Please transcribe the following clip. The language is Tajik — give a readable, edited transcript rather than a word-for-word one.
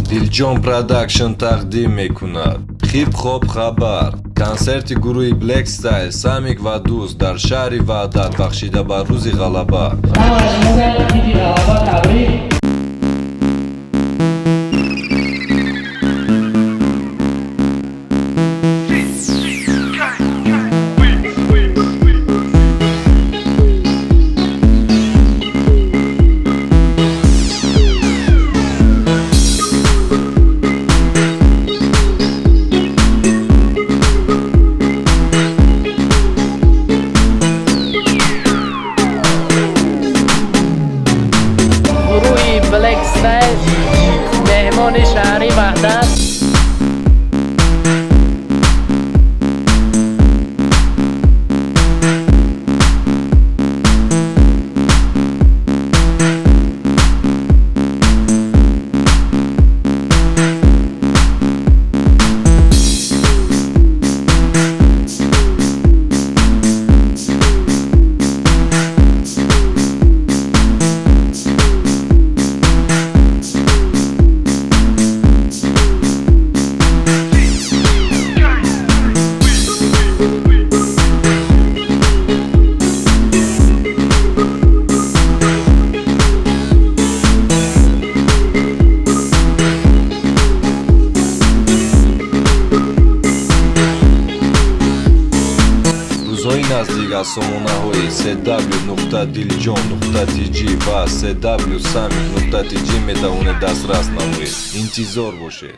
Дилҷон Продакшн тақдим мекунад «Хип-хоп хабар», консерти гурӯҳи Black Style, Самик ва Дӯст дар шаҳри Ваҳдат, бахшида ба Рӯзи Ғалаба. Ҳама шуморо Иди Ғалаба табрик. Гурӯҳи Black Style меҳмони шаҳри Ваҳдат. Рӯзҳои наздик аз сомонаҳои cw.diljon.tj ва cw samik.tj метавонед дастрас намоед. Интизор бошед.